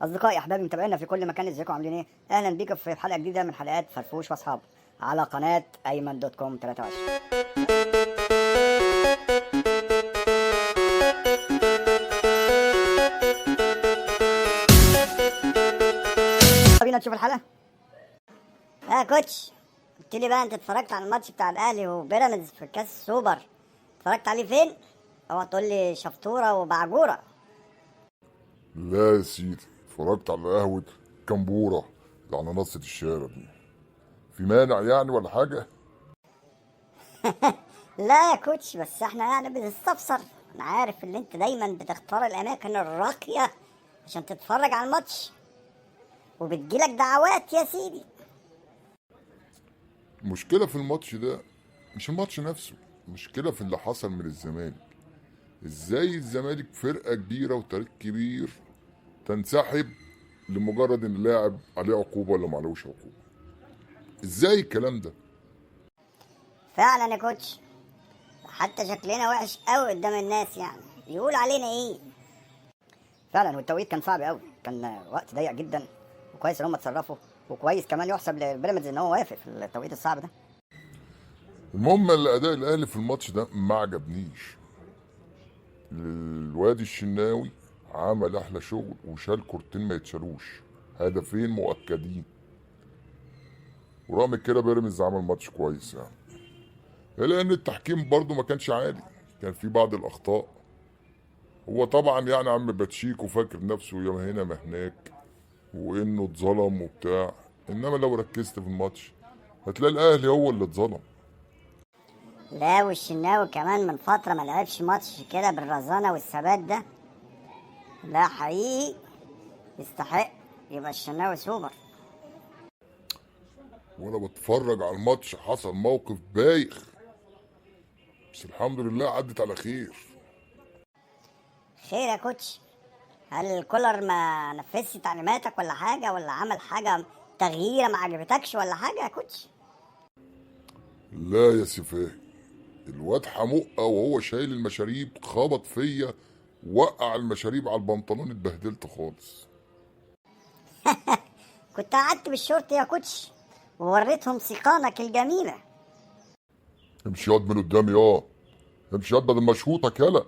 اصدقائي احبابي متابعينا في كل مكان، ازيكم عاملين ايه؟ اهلا بيكم في حلقة جديدة من حلقات فرفوش واصحابه على قناة ايمن dot com 23. بينا نشوف الحلقة. يا coach، قلت لي بقى انت اتفرجت على الماتش بتاع الاهلي وبيراميدز في كاس السوبر، اتفرجت عليه فين؟ اوعى تقول لي شفطوره وبعجوره. لا يا سيدي، اتفرجت على قهوة كمبورة اللي على نصة الشارع دي. في مانع يعني ولا حاجة؟ لا يا coach، بس احنا يعني بنستفسر. انا عارف ان انت دايما بتختار الاماكن الراقية عشان تتفرج على الماتش وبتجيلك دعوات يا سيدي. المشكلة في الماتش ده مش الماتش نفسه، المشكلة في اللي حصل من الزمالك. ازاي الزمالك فرقة كبيرة وتاريخ كبير تنسحب لمجرد ان اللاعب عليه عقوبة ولا معلوش عقوبة؟ ازاي الكلام ده؟ فعلا يا كوتش، حتى شكلنا وحش قوي قدام الناس، يعني يقول علينا ايه؟ فعلا، والتوقيت كان صعب قوي، كان وقت ضيق جدا، وكويس ان هم اتصرفوا، وكويس كمان يحسب لبيراميدز ان هو وافق في التوقيت الصعب ده. المهم الاداء الاهلي في الماتش ده ما عجبنيش. الوادي الشناوي عمل احلى شغل وشال كورتين ما يتشالوش، هدفين مؤكدين. ورغم كده بيراميدز عمل ماتش كويس يعني، لان التحكيم برضو ما كانش عالي، كان في بعض الاخطاء. هو طبعا يعني عم باتشيكو فاكر نفسه يا ما هنا ما هناك وانه اتظلم وبتاع، انما لو ركزت في الماتش هتلاقي الاهلي هو اللي اتظلم. لا، والشناوي كمان من فترة ما لعبش ماتش كده بالرزانة والثبات ده. لا حقيقي يستحق يبقى الشناوي سوبر. وانا بتفرج على الماتش حصل موقف بايخ، بس الحمد لله عدت على خير. خير يا coach، هل كولر ما نفذش تعليماتك ولا حاجة، ولا عمل حاجة تغييرة ما عجبتكش ولا حاجة يا coach؟ لا يا سفاهي، الواد حمقه وهو شايل المشاريب خبط فيا، وقع المشاريب على البنطلون، اتبهدلت خالص. كنت قعدت بالشورت يا coach ووريتهم سيقانك الجميلة. امشي ياض من قدامي، ياض امشي ياض بدل ما اشوطك. يلا.